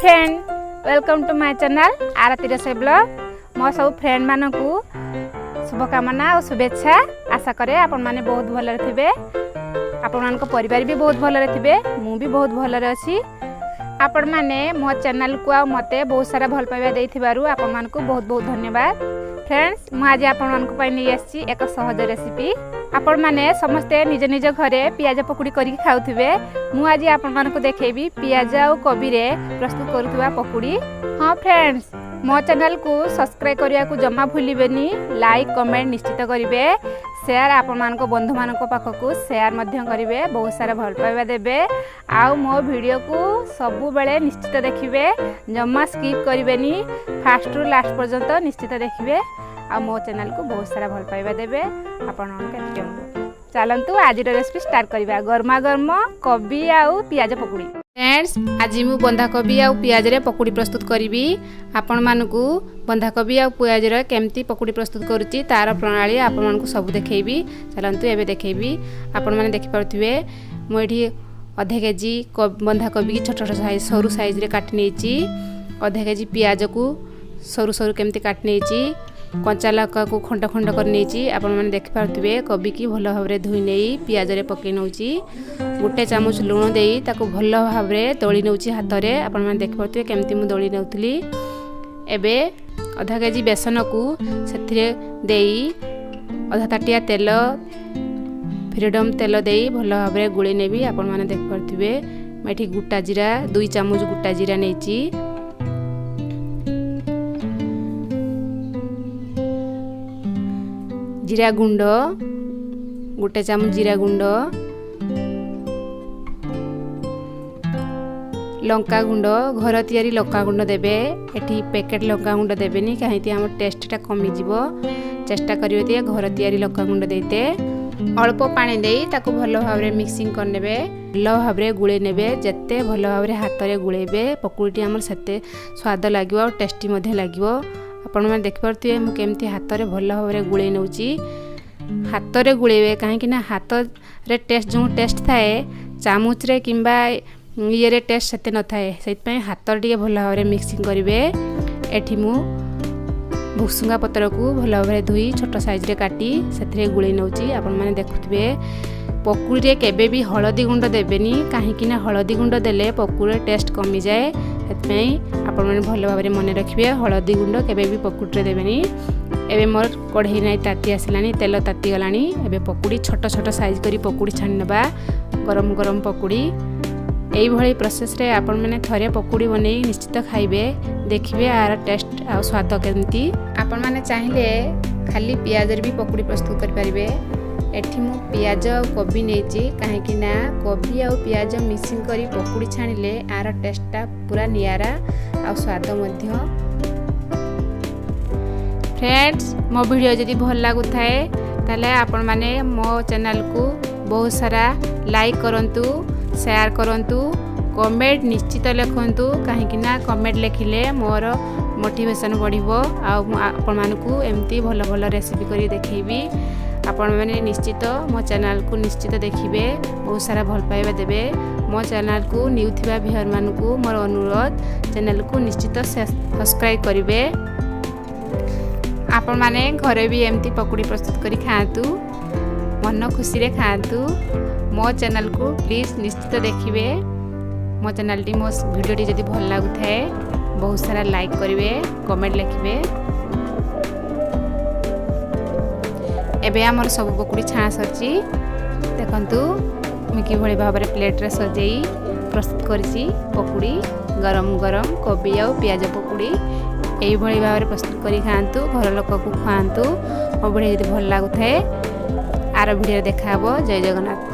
Friend, welcome to my channel ଆରତୀ ରୋଷେଇ blog. ମୋ ସବୁ ଫ୍ରେଣ୍ଡମାନଙ୍କୁ ଶୁଭକାମନା ଆଉ ଶୁଭେଚ୍ଛା। ଆଶା କରେ ଆପଣମାନେ ବହୁତ ଭଲରେ ଥିବେ, ଆପଣମାନଙ୍କ ପରିବାର ବି ବହୁତ ଭଲରେ ଥିବେ। ମୁଁ ବି ବହୁତ ଭଲରେ ଅଛି। ଆପଣମାନେ ମୋ ଚ୍ୟାନେଲକୁ ଆଉ ମୋତେ ବହୁତ ସାରା ଭଲ ପାଇବା ଦେଇଥିବାରୁ ଆପଣମାନଙ୍କୁ ବହୁତ ବହୁତ ଧନ୍ୟବାଦ। ଫ୍ରେଣ୍ଡସ୍, ମୁଁ ଆଜି ଆପଣମାନଙ୍କ ପାଇଁ ନେଇ ଆସିଛି ଏକ ସହଜ ରେସିପି। ଆପଣମାନେ ସମସ୍ତେ ନିଜ ନିଜ ଘରେ ପିଆଜ ପକୁଡ଼ି କରିକି ଖାଉଥିବେ। ମୁଁ ଆଜି ଆପଣମାନଙ୍କୁ ଦେଖେଇବି ପିଆଜ ଆଉ କୋବିରେ ପ୍ରସ୍ତୁତ କରୁଥିବା ପକୁଡ଼ି। ହଁ ଫ୍ରେଣ୍ଡସ୍, ମୋ ଚ୍ୟାନେଲକୁ ସବସ୍କ୍ରାଇବ୍ କରିବାକୁ ଜମା ଭୁଲିବେନି। ଲାଇକ୍, କମେଣ୍ଟ ନିଶ୍ଚିତ କରିବେ। ସେୟାର ଆପଣମାନଙ୍କ ବନ୍ଧୁମାନଙ୍କ ପାଖକୁ ସେୟାର ମଧ୍ୟ କରିବେ। ବହୁତ ସାରା ଭଲ ପାଇବା ଦେବେ ଆଉ ମୋ ଭିଡ଼ିଓକୁ ସବୁବେଳେ ନିଶ୍ଚିତ ଦେଖିବେ, ଜମା ସ୍କିପ୍ କରିବେନି। ଫାଷ୍ଟରୁ ଲାଷ୍ଟ ପର୍ଯ୍ୟନ୍ତ ନିଶ୍ଚିତ ଦେଖିବେ ଆଉ ମୋ ଚ୍ୟାନେଲକୁ ବହୁତ ସାରା ଭଲ ପାଇବା ଦେବେ। ଆପଣମାନଙ୍କୁ ଏତିକି ଅନୁରୋଧ। ଚାଲନ୍ତୁ, ଆଜିର ରେସିପି ଷ୍ଟାର୍ଟ କରିବା, ଗରମା ଗରମ କୋବି ଆଉ ପିଆଜ ପକୁଡ଼ି। ଫ୍ରେଣ୍ଡସ୍, ଆଜି ମୁଁ ବନ୍ଧାକୋବି ଆଉ ପିଆଜରେ ପକୁଡ଼ି ପ୍ରସ୍ତୁତ କରିବି। ଆପଣମାନଙ୍କୁ ବନ୍ଧାକୋବି ଆଉ ପିଆଜରେ କେମିତି ପକୁଡ଼ି ପ୍ରସ୍ତୁତ କରୁଛି, ତାର ପ୍ରଣାଳୀ ଆପଣମାନଙ୍କୁ ସବୁ ଦେଖେଇବି। ଚାଲନ୍ତୁ, ଏବେ ଦେଖେଇବି। ଆପଣମାନେ ଦେଖିପାରୁଥିବେ, ମୁଁ ଏଠି ଅଧେ କେଜି ବନ୍ଧାକୋବିକି ଛୋଟ ଛୋଟ ସାଇଜ୍, ସରୁ ସାଇଜ୍ରେ କାଟି ନେଇଛି। ଅଧେ କେଜି ପିଆଜକୁ ସରୁ ସରୁ କେମିତି କାଟି ନେଇଛି। କଞ୍ଚା ଲଙ୍କାକୁ ଖଣ୍ଡ ଖଣ୍ଡ କରି ନେଇଛି। ଆପଣମାନେ ଦେଖିପାରୁଥିବେ, କୋବିକି ଭଲ ଭାବରେ ଧୋଇ ନେଇ ପିଆଜରେ ପକାଇ ନେଉଛି। ଗୋଟେ ଚାମଚ ଲୁଣ ଦେଇ ତାକୁ ଭଲ ଭାବରେ ଦଳି ନେଉଛି ହାତରେ। ଆପଣମାନେ ଦେଖିପାରୁଥିବେ କେମିତି ମୁଁ ଦଳି ନେଉଥିଲି। ଏବେ ଅଧା କେଜି ବେସନକୁ ସେଥିରେ ଦେଇ ଅଧା ତାଟିଆ ତେଲ, ଫ୍ରିଡ଼ମ୍ ତେଲ ଦେଇ ଭଲ ଭାବରେ ଗୋଳେଇ ନେବି। ଆପଣମାନେ ଦେଖିପାରୁଥିବେ, ମୁଁ ଏଠି ଗୋଟା ଜିରା, 2 ଚାମଚ ଗୋଟା ଜିରା ନେଇଛି। ଜିରା ଗୁଣ୍ଡ 1 ଚାମଚ, ଜିରା ଗୁଣ୍ଡ, ଲଙ୍କା ଗୁଣ୍ଡ, ଘର ତିଆରି ଲଙ୍କା ଗୁଣ୍ଡ ଦେବେ। ଏଠି ପ୍ୟାକେଟ୍ ଲଙ୍କା ଗୁଣ୍ଡ ଦେବେନି, କାହିଁକି ଆମ ଟେଷ୍ଟଟା କମିଯିବ। ଚେଷ୍ଟା କରିବେ ଟିକେ ଘର ତିଆରି ଲଙ୍କା ଗୁଣ୍ଡ ଦେଇତେ। ଅଳ୍ପ ପାଣି ଦେଇ ତାକୁ ଭଲ ଭାବରେ ମିକ୍ସିଂ କରିନେବେ, ଭଲ ଭାବରେ ଗୋଳେଇ ନେବେ। ଯେତେ ଭଲ ଭାବରେ ହାତରେ ଗୋଳେଇବେ, ପକୁଡ଼ିଟି ଆମର ସେତେ ସ୍ୱାଦ ଲାଗିବ ଆଉ ଟେଷ୍ଟି ମଧ୍ୟ ଲାଗିବ। ଆପଣମାନେ ଦେଖିପାରୁଥିବେ, ମୁଁ କେମିତି ହାତରେ ଭଲ ଭାବରେ ଗୋଳେଇ ନେଉଛି। ହାତରେ ଗୋଳେଇବେ, କାହିଁକି ନା ହାତରେ ଟେଷ୍ଟ ଯେଉଁ ଟେଷ୍ଟ ଥାଏ, ଚାମଚରେ କିମ୍ବା ଇଏରେ ଟେଷ୍ଟ ସେତେ ନଥାଏ। ସେଇଥିପାଇଁ ହାତରେ ଟିକେ ଭଲ ଭାବରେ ମିକ୍ସିଂ କରିବେ। ଏଠି ମୁଁ ଭୁସୁଙ୍ଗା ପତ୍ରକୁ ଭଲ ଭାବରେ ଧୋଇ ଛୋଟ ସାଇଜ୍ରେ କାଟି ସେଥିରେ ଗୋଳେଇ ନେଉଛି। ଆପଣମାନେ ଦେଖୁଥିବେ, ପକୁଡ଼ିରେ କେବେ ବି ହଳଦୀ ଗୁଣ୍ଡ ଦେବେନି, କାହିଁକି ନା ହଳଦୀ ଗୁଣ୍ଡ ଦେଲେ ପକୁଡ଼ିର ଟେଷ୍ଟ କମିଯାଏ। ସେଥିପାଇଁ ଆପଣମାନେ ଭଲ ଭାବରେ ମନେ ରଖିବେ, ହଳଦୀ ଗୁଣ୍ଡ କେବେ ବି ପକୁଡ଼ିରେ ଦେବେନି। ଏବେ ମୋର କଢ଼େଇ ନାଇଁ ତାତି ଆସିଲାଣି, ତେଲ ତାତିଗଲାଣି। ଏବେ ପକୁଡ଼ି ଛୋଟ ଛୋଟ ସାଇଜ୍ କରି ପକୁଡ଼ି ଛାଣି ନେବା, ଗରମ ଗରମ ପକୁଡ଼ି। ଏଇଭଳି ପ୍ରୋସେସ୍ରେ ଆପଣମାନେ ଥରେ ପକୁଡ଼ି ବନେଇ ନିଶ୍ଚିତ ଖାଇବେ, ଦେଖିବେ ଆର ଟେଷ୍ଟ ଆଉ ସ୍ୱାଦ କେମିତି। ଆପଣମାନେ ଚାହିଁଲେ ଖାଲି ପିଆଜରେ ବି ପକୁଡ଼ି ପ୍ରସ୍ତୁତ କରିପାରିବେ। ଏଠି ମୁଁ ପିଆଜ ଆଉ କୋବି ନେଇଛି, କାହିଁକି ନା କୋବି ଆଉ ପିଆଜ ମିକ୍ସିଂ କରି ପକୁଡ଼ି ଛାଣିଲେ ଆର ଟେଷ୍ଟଟା ପୁରା ନିଆରା ଆଉ ସ୍ୱାଦ ମଧ୍ୟ। ଫ୍ରେଣ୍ଡସ୍, ମୋ ଭିଡ଼ିଓ ଯଦି ଭଲ ଲାଗୁଥାଏ, ତାହେଲେ ଆପଣମାନେ ମୋ ଚ୍ୟାନେଲକୁ ବହୁତ ସାରା ଲାଇକ୍ କରନ୍ତୁ, ସେୟାର କରନ୍ତୁ, କମେଣ୍ଟ ନିଶ୍ଚିତ ଲେଖନ୍ତୁ, କାହିଁକି ନା କମେଣ୍ଟ ଲେଖିଲେ ମୋର ମୋଟିଭେସନ୍ ବଢ଼ିବ ଆଉ ମୁଁ ଆପଣମାନଙ୍କୁ ଏମିତି ଭଲ ଭଲ ରେସିପି କରି ଦେଖେଇବି। ଆପଣମାନେ ନିଶ୍ଚିତ ମୋ ଚ୍ୟାନେଲକୁ ନିଶ୍ଚିତ ଦେଖିବେ, ବହୁତ ସାରା ଭଲ ପାଇବା ଦେବେ। ମୋ ଚ୍ୟାନେଲକୁ ନ୍ୟୁ ଥିବା ଭିଅରମାନଙ୍କୁ ମୋର ଅନୁରୋଧ, ଚ୍ୟାନେଲକୁ ନିଶ୍ଚିତ ସବସ୍କ୍ରାଇବ୍ କରିବେ। ଆପଣମାନେ ଘରେ ବି ଏମିତି ପକୁଡ଼ି ପ୍ରସ୍ତୁତ କରି ଖାଆନ୍ତୁ, ମନ ଖୁସିରେ ଖାଆନ୍ତୁ। ମୋ ଚ୍ୟାନେଲକୁ ପ୍ଲିଜ୍ ନିଶ୍ଚିତ ଦେଖିବେ। ମୋ ଚ୍ୟାନେଲଟି, ମୋ ଭିଡ଼ିଓଟି ଯଦି ଭଲ ଲାଗୁଥାଏ, ବହୁତ ସାରା ଲାଇକ୍ କରିବେ, କମେଣ୍ଟ ଲେଖିବେ। ଏବେ ଆମର ସବୁ ପକୁଡ଼ି ଛାଣା ସରିଛି। ଦେଖନ୍ତୁ, ମୁଁ କିଭଳି ଭାବରେ ପ୍ଲେଟ୍ରେ ସଜେଇ ପ୍ରସ୍ତୁତ କରିଛି ପକୁଡ଼ି, ଗରମ ଗରମ କୋବି ଆଉ ପିଆଜ ପକୁଡ଼ି। ଏଇଭଳି ଭାବରେ ପ୍ରସ୍ତୁତ କରି ଖାଆନ୍ତୁ, ଘର ଲୋକକୁ ଖୁଆନ୍ତୁ। ମୋ ଭିଡ଼ିଓ ଯଦି ଭଲ ଲାଗୁଥାଏ, ଆର ଭିଡ଼ିଓରେ ଦେଖାହେବ। ଜୟ ଜଗନ୍ନାଥ।